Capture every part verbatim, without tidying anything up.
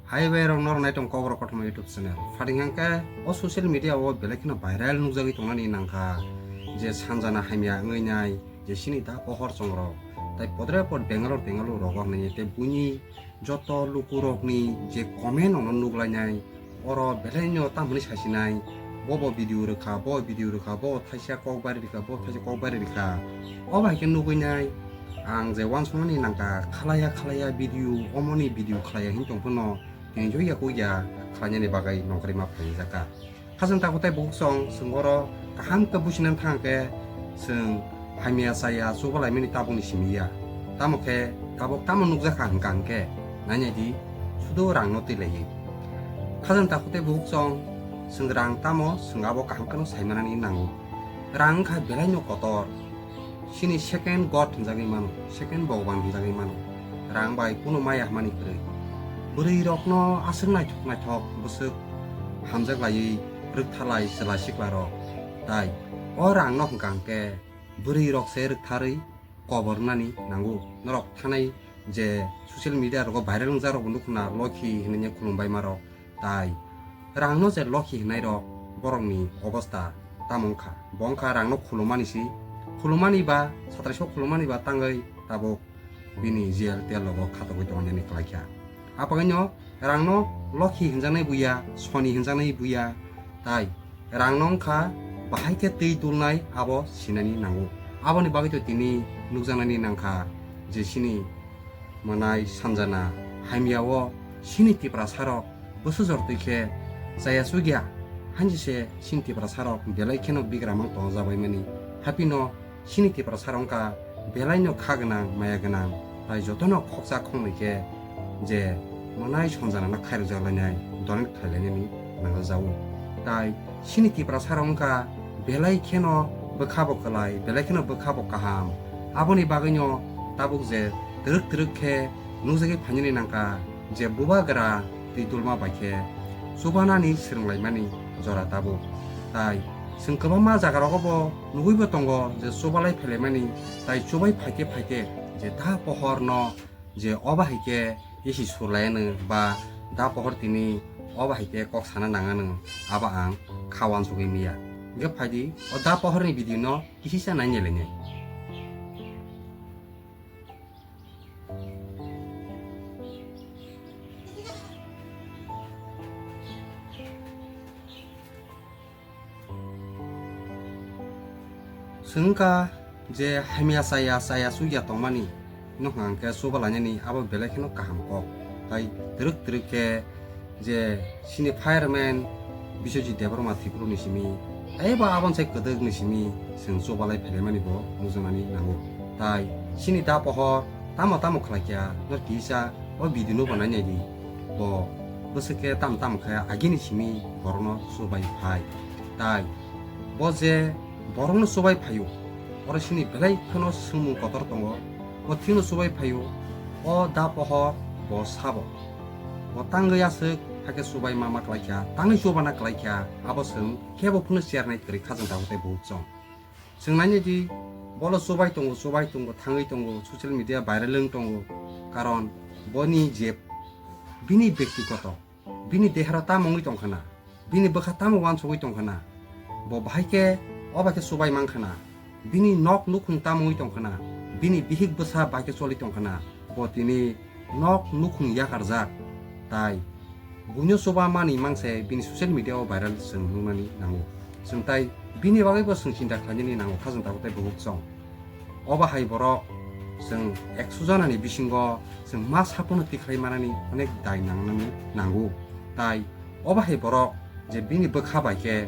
Hai bai rok norok nai tong Kokborok Kothoma YouTube channel. Phating hangkhe o social media o belai kheno viral nukjagwi tongnani nangkha je sanjana hamya wngwi nai je chini da pohor chongrok. Tai podre pod Bangalore Tengalore rogo hinwi tei buini joto lukurokni je comment ono nuklainai, oro belaino tamoni sasinai, bo bo video rwkha, bo video rwkha, bo thaisa kokbari rwkha, bo thaisa kokbari rwkha. O bai khe nugwi nai ang je uansukmani nangkha khalaiya khalaiya video, omoni video khalaiya hin tong phano tini joya kuya khlainani bagwi nongkhorima phaingjak kha. Khajang takhuk tei bukhuk song, chwng oro kaham khe businani thang khe chwng hamya chaya chubalaimani tabukni simi ya. Tamo khe tabuk tamo nukjakha hwnkha hwnkhe nainai di, sudu rangno twi laiwi. Khajang takhuk tei bukhuk song, chwng rang tamo, chwng abo kaham kheno saimanani nango. Rang wngkha belaino kotor. Chini second God hinjagwi mano, second Bhagwan hinjagwi mano. Rang bai kunu maya hamani kwrwi. Bwrwi rokno aswk naithok naithok bwswk hamjak laiwi rwkthalai chwla sikla rok. Tai o rang no hwnkha hwnkhe bwrwi rok se rwktharwi kobor nani nango. Norok thanai je social media rogo viral wngjak rok bo nukho na, Lokhi hinwi khulumbai ma rok. Tai rangno je Lokhi hinai rok, borokni obosta tamo wngkha? Bo wngkha rangno khulumani si, khulumani ba satraisa khulumani ba tangwi tabuk bini jail tel rogo khatogwi tongmani kwlaikha. Apagwino rangno Lokhi hinjaknai buya, Soni hinjaknai buya, tai rangno wngkha bahai khe twi dulnai abo sinani nango. Aboni bagwi to tini nukjaknani nangkha je chini mwnai sanjana hamya o chini Tiprasa rok bwswk jor twi khe chaya chugya, hanjise chini Tiprasa rok belai kheno bigramang tongjabaimani. Haphino chini Tiprasa rok wngkha belaino kha gwnang, maya gwnang, tai jotono khoksa khongnwi khe je mwnai sanjana no khairokjak lainai, donate khlai lainani nangjago. Tai chini Tiprasa rok wngkha belai kheno bwkha bo kwlai, belai kheno bwkha bo kaham. Aboni bagwino tabuk je twrwk twrwk khe nukjagwi phainani nangkha je bubagra twi dulma bai khe chubanani swrwnglaimani jora tabuk. Tai chwng kwbangma jaga rogo bo nugwi bo tongo je chubalai phailaimani, tai chubai phaite phaite je da pohor no je obo hai khe isi surlaiano ba da pohor tini obo hai khe kok sana nangano, abo ang kha uansugwi miya. Hwnkhe phaidi o da pohorni video no kisisa nainai lainai. Chwng wngkha je hamya chaya, chaya chugya tongmani no hwnkha hwnkhe chuba lainani abo belai kheno kaham kok. Tai twrwk twrwk khe je chini fireman Biswajit Debbarma Tripurani simi, tei bo aboni sai kwdwkni simi chwng chubalai phailaimani bo nukjaknani nango. Tai chini da pohor tamo tamo khlaikha no tisa o video no bo nainai di. Bo bwswk khe tamo tamo khe agini simi borokno chubai phai. Tai bo je borokno chubai phaio, oro chini belai kheno swngmung kotor tongo. Bo thikno chubai phaio, o da pohor bo sabo. Bo tangwi aswk hakhe chubai ma ma klaikha, tangwi chubana klaikha, abo chwng kebo phano chernai kwrwi khajang tabuk tei buhuk chong. Chwng nainai di, bolo chubai tongo, chubai tongo, thangwi tongo, social media viral wng tongo. Karon boni je bini byaktigoto, bini dehara tamo wngwi tongkha na, bini bwkha tamo uansugwi tongkha na, bo bahai khe o bai khe chubai mankha na, bini nok nukhung tamo wngwi tongkha na, bini bihik bwsa bai khe choli tongkha na, bo tini nok nukhung yakarjak, tai buino chuba mani mangse bini social media o viral chwng nuknani nango. Chwng tai bini bagwi bo chwng chinta khlainani nango, khajang tabuk tei buhuk chong. Obo hai borok chwng ekso janani bisingo chwng ma sapono tikhlai manani onek dai nangnani nango. Tai obo hai borok je bini bwkha bai khe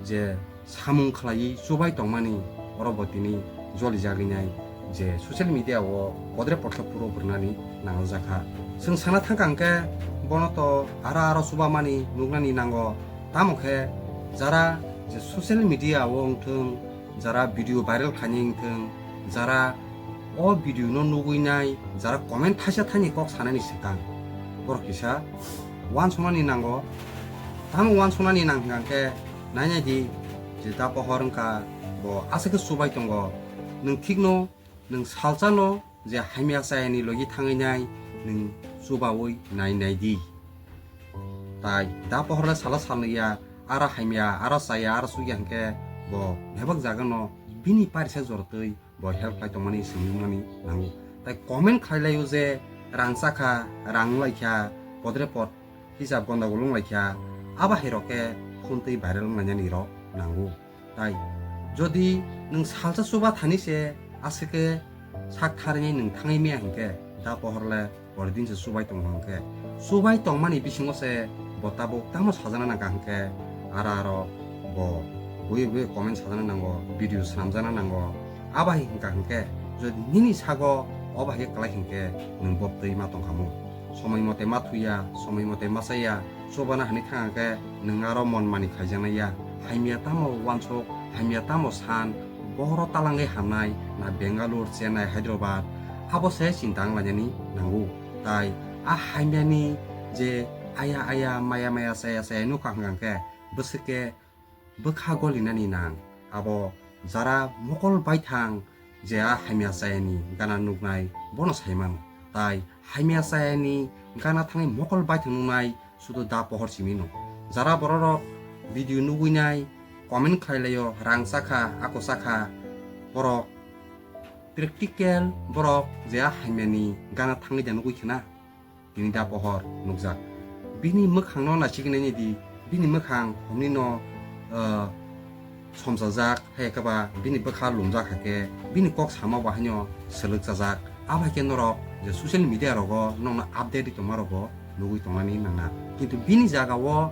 je samung khlaiwi chubai tongmani, oro bo tini jolijagwi nai je social media o podre pothla phuru bwrwnani nangjakha. Chwng sana thangkha hwnkhe bono to aro aro chubamani nuknani nango, tamo khe jara je social media o wngthwng, jara video viral khaini wngthwng, jara o video no nugwi nai, jara comment thaisa thaini kok sanani swkang, borok kisa uansuknani nango. Tamo uansuknani nang hwnkha khe nainai di, je da pohor wngkha bo aswk khe chubai tongo. Nwng thikno, nwng salsano je hamya chayani logi thangwi nai, nwng chubawi nai nai di. Tai da pohorle sala salya, ara hamya, ara chaya, ara sugya hwnkhe bo bebak jagano bini parisa jorotwi bo help khlai tongmani simi wngmani nango. Tai comment khlai laio je rang chakha, rang wnglaikha, podre pod hisab gondogol wnglaikha, abo hairok khe phone twi viral wnglainani rok nango. Tai jodi nwng salsa chuba thani se aswk khe sak tharwi nwng thangwi maya hwnkhe da pohor le pore din se chubai tongo hwnkhe, chubai tongmani bisingo se bo tabuk tamo sajana nangkha hwnkhe, ara aro bo bui bui comment sajana nango, video swnamjana nango. Abo hai hwnkha hwnkhe jodi nini sago obo hai khe kwlai hwnkhe nwng bobtwi ma tongkhamu. Somoi mote ma thuya, somoi mote ma chaya, chubana hwnwi thang khe nwng aro mon mani khaijaknai ya. Hamya tamo uansuk, hamya tamo san, bohoro talangwi hamnai na Bengaluru, Chennai, Hyderabad, abo se chinta wnglainani nango. Tai a hamyani je aya aya, maya maya, chaya chaya nukha hwnkha hwnkhe bwswk khe bwkha golinani nang. Abo jara mokol baithang je a hamya chayani gana nuknai bono saimano. Tai hamya chayani gana thangwi mokol baithang nuknai sudu da pohor simino. Jara bororok video nugwinai, comment khlai laio, rang chakha, ako chakha, borok practical borok je a hamyani gana thangwi da nugwi khna. Tini da pohor nukjak. Bini mwkhangno naisigwinai di, bini mwkhang hwnwi no, ah, somsajak, hai khe ba bini bwkha lumjak hai khe, bini kok sama bo haino swlwk chajak. Abo hai khe norok je social media rogo nokno update ri tongma rogo nugwi tongnani nangna. Kintu bini jaga o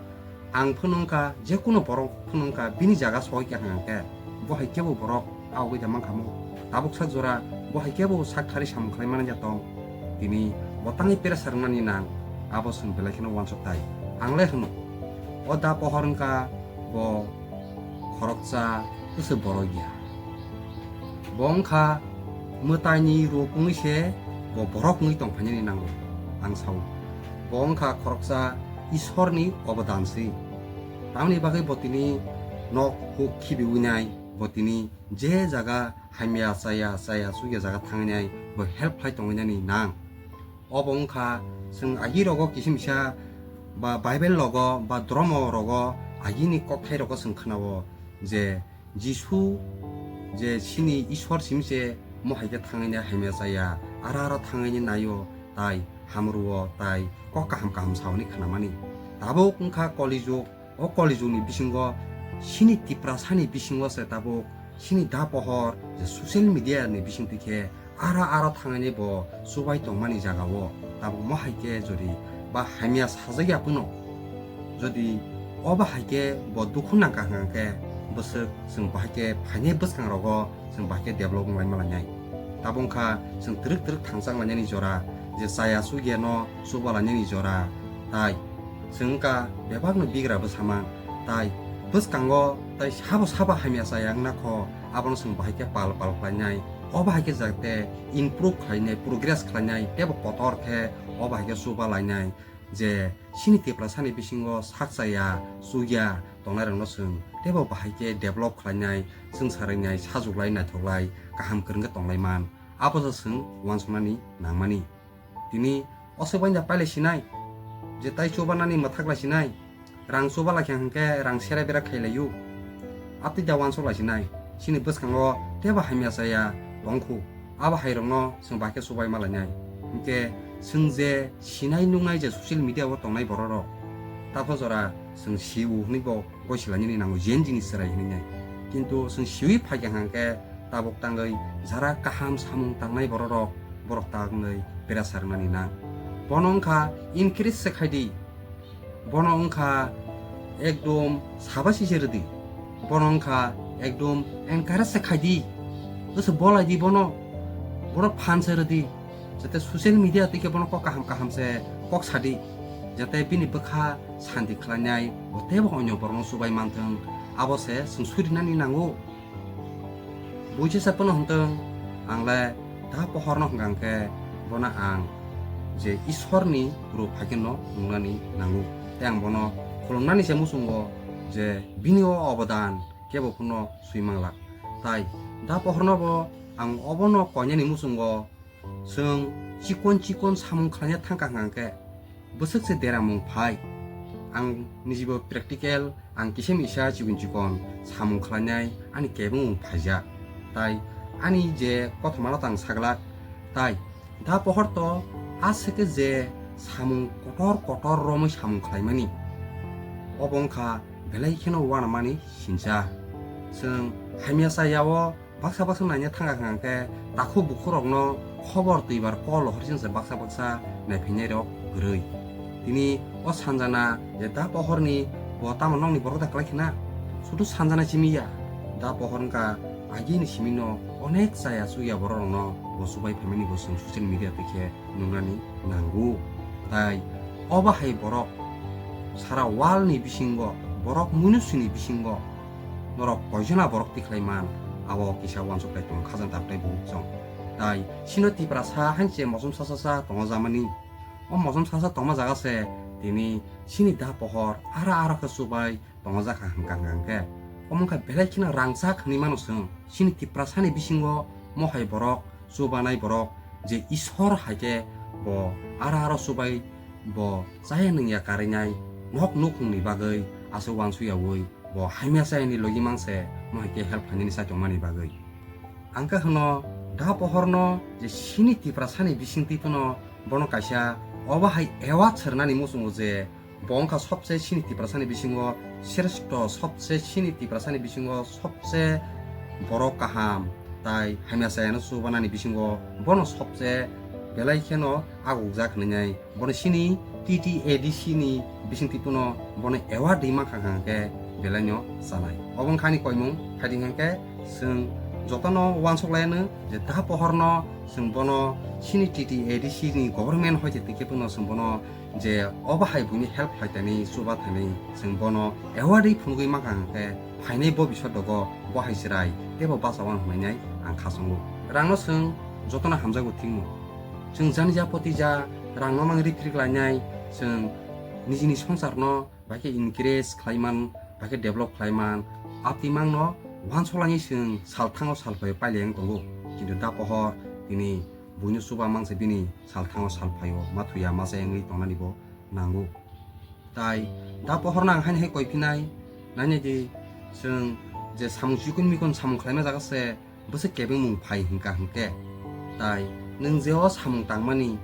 ang phano wngkha, je kuno borok phano wngkha, bini jaga soi kha hwnkhe, bo hai khe bo borok awgwi da mankha mo. Tabuk sak jora bo hai khe bo sak thari samung khlai mani ja tong. Tini bo tangwi pressure wngnani nang, abo chwng belai kheno uansuk tai. Ang le hwno, o da pohor wngkha bo khoroksa bwswk borok ya. Bo wngkha mwtaini ruk wngwi se bo borok wngwi tongphainani nango, ang sao. Bo wngkha khoroksa Ishwarni obodan se. Tamni bagwi bo tini nok huk khibiwi nai, bo tini je jaga hamya chaya, chaya chukya jaga thangnai bo help khlai tongwi nani nang. Obo wngkha chwng agi rogo kisimisa ba Bible rogo ba dromo rogo agini kokthai rogo chwng khnao je Jisu je chini Ishwar simi se mo hai khe thangwi nai hamya chaya, ara ara thangwi naio, tai hamruo, tai kok kaham kaham sauni khnamani. Tabuk wngkha Koli jug, o Koli jugni bisingo chini Tiprasani bisingo se tabuk chini da pohor je social media ni bisingtwi khe ara ara thangani bo chubai tongmani jaga o tabuk mo hai khe jodi ba hamya sajak ya phano, jodi obo hai khe bo dukhu nangkha hwnkha khe bwswk chwng bahai khe phainai bwskang rogo chwng bahai khe develop wng lai ma lainai. Tabuk wngkha chwng twrwk twrwk thangchak lainani jora, je chaya chukya no chuba lainani jora, tai chwng wngkha bebakno bigra bwsamang, tai bwskango tai sabo sabo hamya chaya wngna kho, abono chwng bahai khe pal pal khlainai, obo hai khe jate improve khlainai, progress khlainai, teibo kotor khe obo hai khe chuba lainai, je chini Tiprasani bisingo sak chaya chukya tongnairokno chwng teibo bahai khe develop khlainai, chwng sarainai, sajuklai, naithoklai, kaham kwrwng khe tonglai man, abo se chwng uansuknani nangmani. Tini oswk bai da pailai sinai, je tai chubanani mwthak lai sinai, rang chuba lai kha hwnkhe rang sera bera khai laio. Abtwi da uansuk lai sinai, chini bwskango teibo hamya chaya tong khu, abo hai rokno chwng bahai khe chubai ma lainai. Hwnkhe chwng je sinai nuknai je social media o tongnai borok rok, tapha jora chwng si u hwnwi bo goi silainani nango, jen jinis chwrai hwnwi nai. Kintu chwng siwi phai kha hwnkhe tabuk tangwi jara kaham samung tangnai borok rok, borok tangwi pressure wngnani nang. Bono wngkha encourage se khai di, bono wngkha ekdom sabasi se rwdi, bono wngkha ekdom encourage se khai di, bwswk bolai di bono, bono phan se rwdi, jate social media twi khe bono kok kaham kaham se kok sadi, jate bini bwkha santi khlainai, bo teibo onyo borokno chubai manthwng, abo se chwng surinani nango. Buichasa phano hwntwng, ang le da pohorno hwnkha hwnkhe bono ang je Ishwarni ruk hai kheno nuknani nango. Tei ang bono khulumnani se muchungo je bini o obodan kebo phano swi manglak. Tai da pohorno bo ang obono koinani muchungo Chwng chikon chikon samung khlaina thangkha hwnkhe bwswk se deramung phai. Ang nijibo practical, ang kisa misa chikon chikon samung khlainai ani kebengmung phaijak. Tai ani je kothomano tang saglak, tai da pohor to aswk je samung kotor kotor romwi samung khlaimani. Obo wngkha belai kheno uanamani sinsa. Chwng hamya chaya o baksa baksa naina thangkha hwnkhe takhuk bukhurokno khobor twibar call rohorjinse baksa baksa naiphainairok kwrwi. Tini o sanjana je da pohorni bo tamo nokni borok da kwlai khna? Sudu sanjana simi ya. Da pohor wngkha agini simino onek chaya chuya bororokno bo chubai phaimani bo chwng social media twi khe nungnani nango. Tai obo hai borok sara world ni bisingo, borok munusini bisingo norok koijona borok tikhlai man, abo kisa uansuk tai tongo khajang tabuk tai buhuk chwng. Tai sino Tiprasa hainse mosom sasa sa tongo jamani. O mosom sasa tongma jaga se tini sini da pohor ara ara khe chubai tongma jakha hwnkha hwnkha hwnkhe. Omo wngkha belai kheno rangchak hwnwi mano chwng. Sini Tiprasani bisingo mohai borok, chubanai borok, je Isor hai khe bo ara aro chubai bo chaya nungya karwi nai nok nukhungni bagwi aswk uansukyaui bo hamya chayani logi mangse mohai khe help khlainani chai tongmani bagwi. Ang khe hwno da pohorno je sini Tiprasani bisingtwi phano bono kaisa obo hai award sernani muchungo je bo wngkha sobse sini Tiprasani bisingo sreshto, sobse sini Tiprasani bisingo sobse borok kaham, tai hamya chayano chubanani bisingo bono sobse belai kheno agukjak hwnwi nai. Bono sini T T A D C ni bisingtwi phano bono award rwi mankha hwnkha hwnkhe belaino chanai. Obo wngkha ani koimung, phaidi hwnkha hwnkhe chwng jotono uansuk laiano je da pohorno chwng bono sini T T A D C ni government hoite twi khe phano chwng bono je obo hai buini help khlai tani chuba thani chwng bono award rwi phunugwi mankha hwnkhe phainai bo bisor dogo bo hai chwrai teibo bachawan hwnwi nai ang kha chwngo. Rangno chwng jotono hamjago thikmo. Chwng jani ja poti ja rangno mang riprik lainai chwng nijini songsarno bai khe increase khlai man, bai khe develop khlai man, apni mangno uansuk lainai chwng sal thango sal phaio pailai wng tongo. Kintu da pohor tini buino chuba mangse bini sal thango sal phaio ma thuya ma chaya wngwi tongnani bo nango. Tai da pohorno ang haini hai koi phinai, nainai di chwng je samung chikon mikon samung khlaima jaga se bwswk kebengmung phai hwnkha hwnkhe. Tai nwng je o samung tangmani,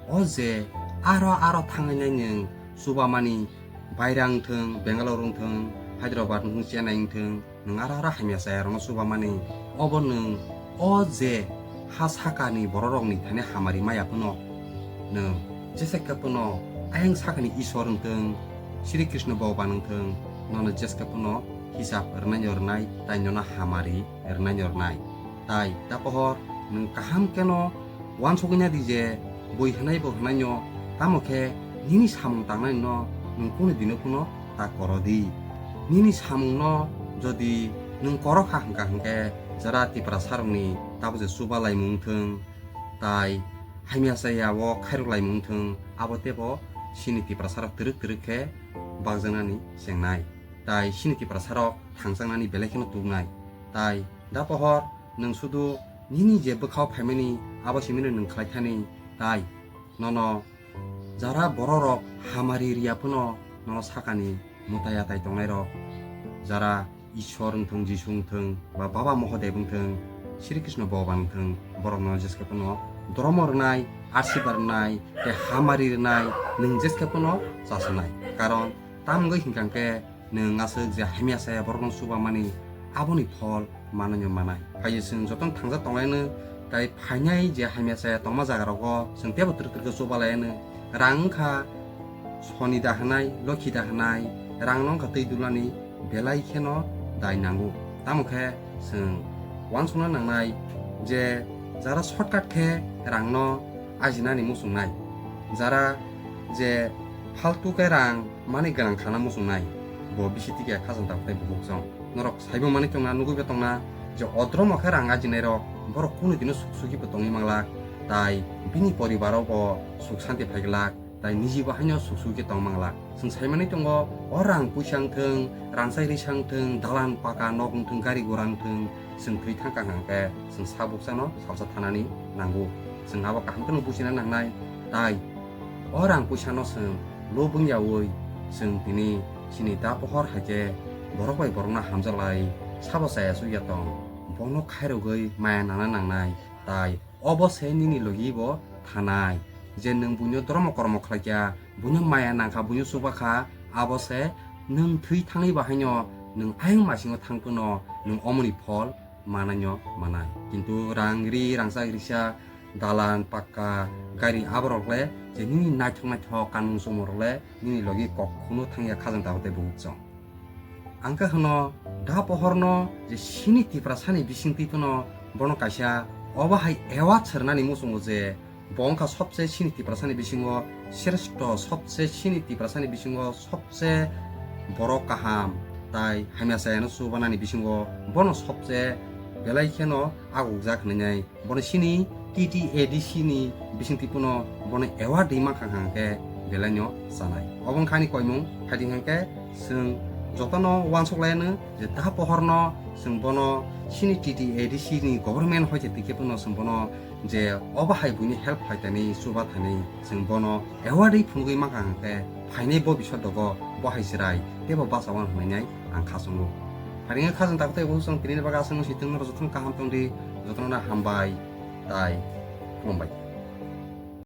o je aro aro thangwi nai nwng chubamani, Baira wng thung, Bangalore wng thung, Hyderabad wng thung, Chennai wng thung, nwng aro aro hamya chaya rokno chubamani, obo nwng o je ha sakani bororokni thani hamari maya phano nwng jesa khe phano ayang sakani Isor wng thung, Sri Krishna Bhogoban wng thung, nono jeska phano hisab rwnai no rwnai, tai nono hamari rwnai no rwnai. Tai da pohor nwng kaham kheno uansugwi nadi je bui hwnai bo hwnai no, tamo khe nini samung tangnai no nwng kunu dino phano ta koro di. Nini samung no jodi nwng koro kha hwnkha hwnkhe jara Tiprasa rokni tabo je chuba laimung thung, tai hamya chaya o khairok laimung thung, abo tebo sini Tiprasa rok twrwk twrwk khe bakjaknani chengnai. Tai sini Tiprasa rok thangjaknani belai kheno tuknai. Tai da pohor nwng sudu nini je bwkhao phaimani abo simino nwng khlai thani, tai nono jara bororok hamari riya phano nono sakani mwtai atai tongnairok, jara Ishwar wng thung, Jisu wng thung, ba Baba Mahadev wng thung, Sri Krishna Bhogoban wng thung, borokno jeske phano dhormo rwnai, asirwad rwnai, tei hamari rwnai, nwng jeske phano chasanai. Karon tamgwi hinkha khe nwng aswk je hamya saya borokno chubamani, aboni phol manwi no manai. Phaiyo chwng jotono thangjak tonglaino, tai phainai je hamya saya tongma jaga rogo chwng teibo twrwk twrwk khe chubalaiano. Rang wngkha soni da hwnai, lokhi da hwnai, rang no wngkha twi dulani belai kheno dai nango. Tamo khe chwng uansukna nangnai je jara shortcut khe rang no ajinani muchungnai, jara je faltu khe rang mani gwnang khana muchungnai, bo bisi tikhe khajang tabuk tei bukhuk chwng. Norok saibo manwi tongna, nugwibo tongna je odromo khe rang ajinairok borok kunu dino suk suki bo tongwi manglak, tai bini poribaro bo suk santi phaiglak, tai nijibo haino suk suki tong manglak. Chwng sai manwi tongo, o rang puisa wng thung, rangchak risa wng thung, dalan paka nok wng thung, gari gura wng thung, chwng thwi thang kha hwnkhe chwng sa buksano salsa thanani nango. Chwng abo kaham kheno buchina nangnai, tai o rang puisano chwng lobwng yaui chwng tini chini da pohor hai khe borok bai borokno hamjaklai sabo chaya chukya tong, bono khairogwi maya nangna nangnai, tai obo se nini logi bo thanai je nwng buino dhormo kormo khlaikha, buino maya nangkha, buino chubakha, abo se nwng thwi thangwi bahaino nwng ayang masingo thang phano nwng omoni phol mananyo manai. Kintu rang ri rangchak risa dalan pakka gari aborok le je nini naithok naithok kanmung chumung rok le nini logi kok khunu thangya khajang tabuk tei bukuk chwng. Ang khe hwno da pohorno je sini Tiprasani bising twi phano bono kaisa obo hai award sernani muchungo je bo wngkha sobse sini Tiprasani bisingo sreshto, sobse sini Tiprasani bisingo sobse borok kaham tai hamya chayano chubanani bisingo bono sobse belai kheno agukjak hinwi bono sini T T A D C ni bising twi phano bono award ri mankha hwnkhe belaino chanai. Obo wngkha ani koimung, phaidi hwnkhe chwng jotono uansuk laino je da pohorno chwng bono sini T T A D C ni government hoite twi khe phano chwng bono je obo hai buini help khlai thani chuba thani chwng bono award ri phunugwi mankha hwnkhe phainai bo bisor dogo bo hai chwrai teibo bachao hwnwi ang khachungo. Phaidi hwnkhe khajang tabuk tei bo chwng tini bagwi aswk si tongno jotono kaham tongdi, jotono hambai tai khulumbai.